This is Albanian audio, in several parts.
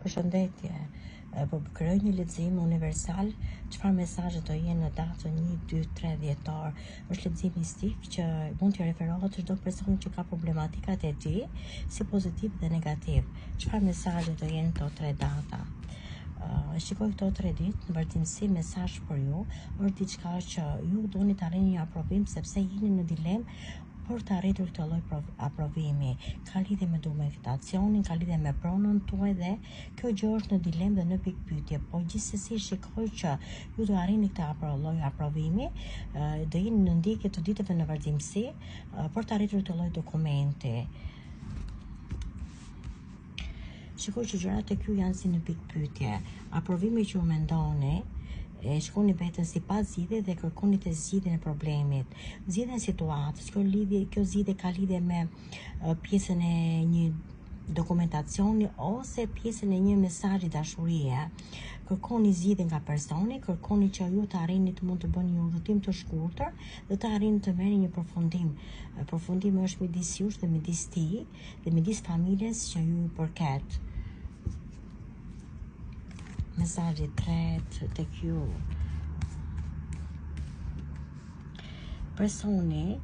Përshëndetje. Po krijoj një lexim universal, çfarë mesazhe do jenë në datën 1, 2, 3 dhjetor. Është lexim mistik që mund t'i referohet çdo personi që ka problematikat e tij, si pozitiv dhe negativ. Çfarë mesazhe do jenë këto tre data? Uh, shikoj këto tre ditë në vazhdimësi mesazh për ju, është diçka që ju doni të arrini një aprovim sepse jeni në dilemë për të arritur këtë lloj aprovimi. Ka lidhje me dokumentacionin, ka lidhje me pronën tuaj dhe kjo gjë është në dilemë dhe në pikëpyetje. Po gjithsesi shikoj që ju do arrini këtë apro, lloj aprovimi, do jeni në ndjekje të ditëve në vazhdimësi për të arritur këtë lloj dokumenti. Shikoj që gjërat tek ju janë si në pikëpyetje. Aprovimi që ju mendoni, e shikoni veten si pa zgjidhje dhe kërkoni të zgjidhjen e problemit. Zgjidhjen e situatës, kjo lidhje, kjo zgjidhje ka lidhje me pjesën e një dokumentacioni ose pjesën e një mesazhi dashurie. Kërkoni zgjidhje nga personi, kërkoni që ju të arrini të mund të bëni një udhëtim të shkurtër dhe të arrini të merrni një përfundim. Përfundimi është midis jush dhe midis tij. dhe midis familjes që ju i përket. Mesazhi i tretë tek ju. Personi,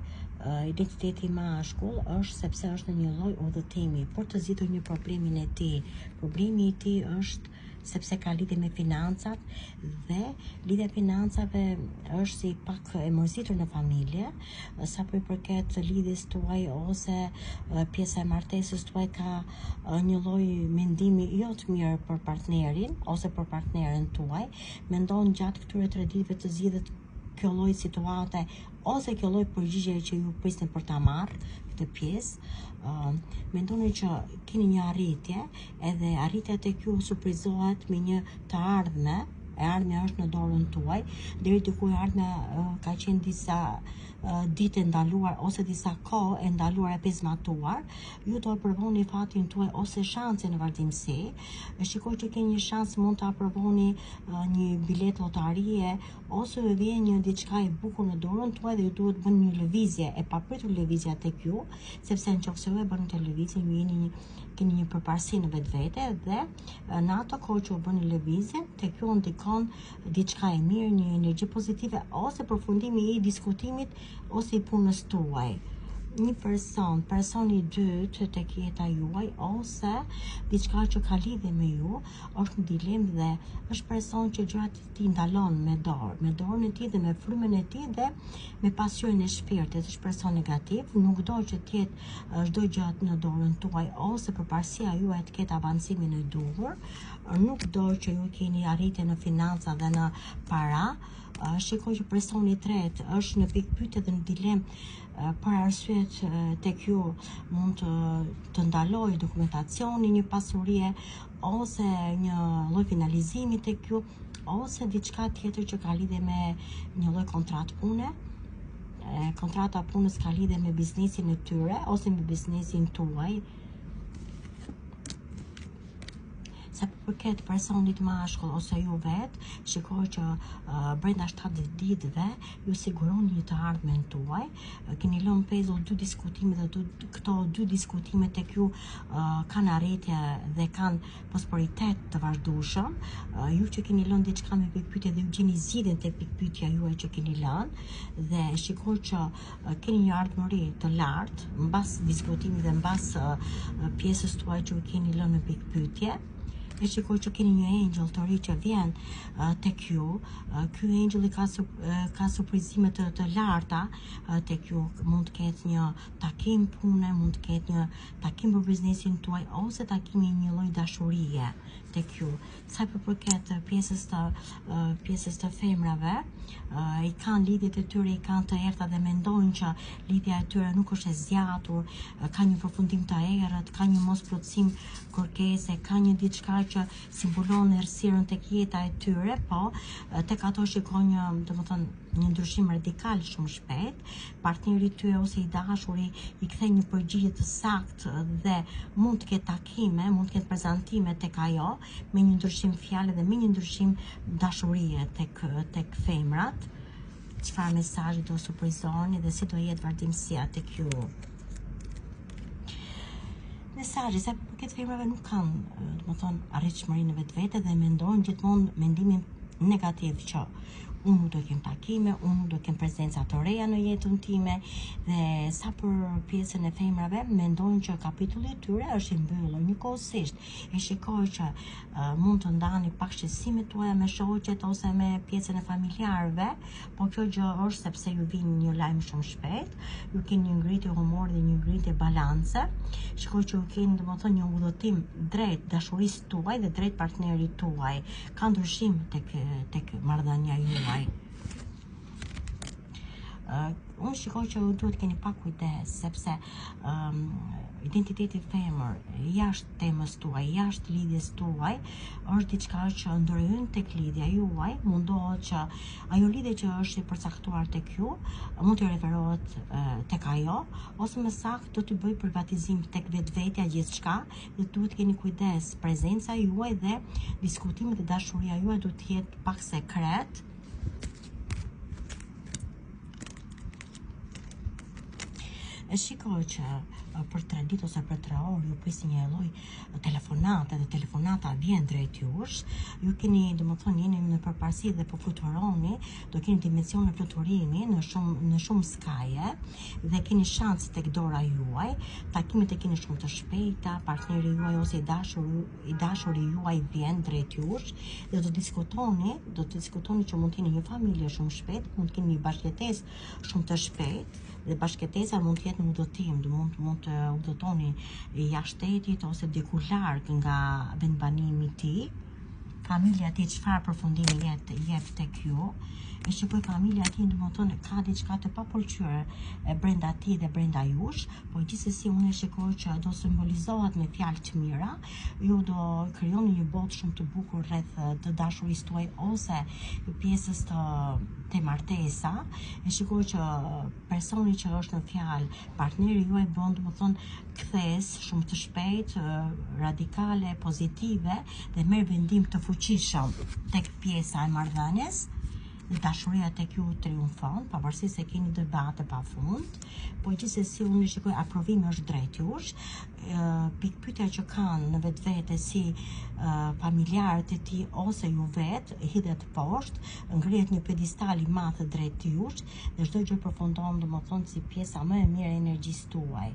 identiteti mashkull është sepse është në një lloj udhëtimi për të zgjidhur një problemin e tij. Problemi i tij është sepse ka lidhje me financat dhe lidhja e financave është si pak e mërzitur në familje, sa për i përket lidhjes tuaj ose pjesa e martesës tuaj ka një lloj mendimi jo të mirë për partnerin ose për partneren tuaj, mendon gjatë këtyre tre ditëve të zgjidhet kjo lloj situate ose kjo lloj përgjigjeje që ju prisni për ta marrë këtë pjesë, uh, mendoni që keni një arritje, edhe arritja tek ju surprizohet me një të ardhme, e ardhmja është në dorën tuaj, deri diku e ardhmja uh, ka qenë disa uh, ditë e ndaluar ose disa kohë e ndaluar e pezmatuar, ju do e provoni fatin tuaj ose shansin në vazhdimësi. E shikoj që keni një shans mund të aprovoni uh, një biletë lotarie ose ju vjen një diçka e bukur në dorën tuaj dhe ju duhet të bëni një lëvizje e papritur lëvizja tek ju, sepse në qoftë se ju e bëni këtë lëvizje, ju jeni një keni një përparësi në vetvete dhe në ato kohë që ju bëni lëvizjen, tek ju ndikon diçka e mirë, një energji pozitive ose përfundimi i diskutimit ose i punës tuaj një person, personi i dytë tek jeta juaj ose diçka që ka lidhje me ju, është në dilemë dhe është person që gjërat t'i ndalon me dorë, me dorën e tij dhe me frymën e tij dhe me pasqyrën e shpirtit. Është person negativ, nuk do që të jetë çdo gjë në dorën tuaj ose përparësia juaj të ketë avancimin e duhur, nuk do që ju keni arritje në financa dhe në para. Shikoj që personi i tretë është në pikëpyetje dhe në dilemë për arsyet tek ju mund të të ndalojë dokumentacioni një pasurie ose një lloj finalizimi tek ju ose diçka tjetër që ka lidhje me një lloj kontratë pune. Kontrata e punës ka lidhje me biznesin e tyre ose me biznesin tuaj. Sa i përket personit mashkull ose ju vetë, shikoj që uh, brenda 7 ditëve ju siguroni një të ardhmen tuaj. Keni lënë pezull dy diskutime dhe dy, këto dy diskutime tek ju uh, kanë arritje dhe kanë prosperitet të vazhdueshëm, ju që keni lënë diçka me pikëpyetje dhe ju gjeni zgjidhjen te pikëpyetja juaj që keni lënë dhe shikoj që keni një ardhmëri të lartë mbas diskutimit dhe mbas pjesës tuaj që ju keni lënë me pikëpyetje. E shikoj që keni një engjëll të ri që vjen tek ju. Ky engjëll i ka ka surprizime të të larta tek ju. Mund të ketë një takim pune, mund të ketë një takim për biznesin tuaj ose takimi i një lloj dashurie tek ju. Sa i përket pjesës të pjesës të femrave, i kanë lidhjet e tyre, i kanë të errëta dhe mendojnë që lidhja e tyre nuk është e zgjatur, ka një përfundim të errët, ka një mosplotësim kërkese, ka një diçka që simbolon errësirën tek jeta e tyre, po tek ato shikon një, domethënë, një ndryshim radikal shumë shpejt. partneri i tyre ose i dashuri i kthen një përgjigje të saktë dhe mund të ketë takime, mund të ketë prezantime tek ajo me një ndryshim fjale dhe me një ndryshim dashurie tek tek femrat. Çfarë mesazhi do surprizoheni dhe si do jetë vazhdimësia tek ju? Mesazhi sa i përket femrave nuk kanë, domethënë, arritshmëri në vetvete dhe mendojnë gjithmonë mendimin negativ që unë nuk do kem takime, unë nuk do kem prezenca të reja në jetën time dhe sa për pjesën e femrave mendojnë që kapitulli i tyre është i mbyllur njëkohësisht. E shikoj që uh, mund të ndani pak shqetësimet tuaja me shoqet ose me pjesën e familjarëve, Po kjo gjë është sepse ju vjen një lajm shumë shpejt, ju keni një ngritje humori dhe një ngritje balance. Shikoj që ju keni domethënë një udhëtim drejt dashurisë tuaj dhe drejt partnerit tuaj. Ka ndryshim tek tek marrëdhënia juaj. Uh, unë shikoj që ju duhet keni pak kujdes, sepse um, identiteti femër, jashtë temës tuaj, jashtë lidhjes tuaj, është diçka që ndërhyn tek lidhja juaj, mundohet që Ajo lidhje që është e përcaktuar tek ju, mund të referohet tek ajo, ose më saktë do të bëjë privatizim tek vetvetja gjithçka dhe duhet të keni kujdes, prezenca juaj dhe diskutimet e dashuria juaj duhet të jetë pak sekret. E shikoj që për 3 ditë ose për 3 orë ju prisni një lloj telefonate dhe telefonata vjen drejt jush, ju keni, domethënë, jeni në përparësi dhe po fluturoni, do keni dimensione fluturimi në shumë në shumë skaje dhe keni shans tek dora juaj, takimet e keni shumë të shpejta, partneri juaj ose i dashur i dashuri juaj vjen drejt jush dhe do të diskutoni, do të diskutoni që mund të keni një familje shumë shpejt, mund të keni një bashkëjetesë shumë të shpejtë dhe bashkëjetesa mund të jetë në udhëtim, do mund mund të udhëtoni jashtë shtetit ose diku larg nga vendbanimi i tij. Familja e tij çfarë përfundimi jet jep tek ju? E shikoj familja e tij, domethënë ka diçka të papëlqyer brenda tij dhe brenda jush, po gjithsesi unë e shikoj që do simbolizohet me fjalë të mira, ju do krijoni një botë shumë të bukur rreth të dashurisë tuaj ose pjesës të te martesa, e shikoj që personi që është në fjalë, partneri juaj bën, domethënë, kthesë shumë të shpejtë, radikale, pozitive dhe merr vendim të fuqishëm tek pjesa e marrëdhënies dhe dashuria tek ju triumfon, pavarësisht se keni debate pa fund, po gjithsesi unë e shikoj aprovimi është drejt jush, pikëpyetja që kanë në vetvete si familjarët e tij ose ju vetë hidhet poshtë, ngrihet një pedestal i madh drejt jush dhe çdo gjë përfundon domethënë si pjesa më e mirë e energjisë tuaj.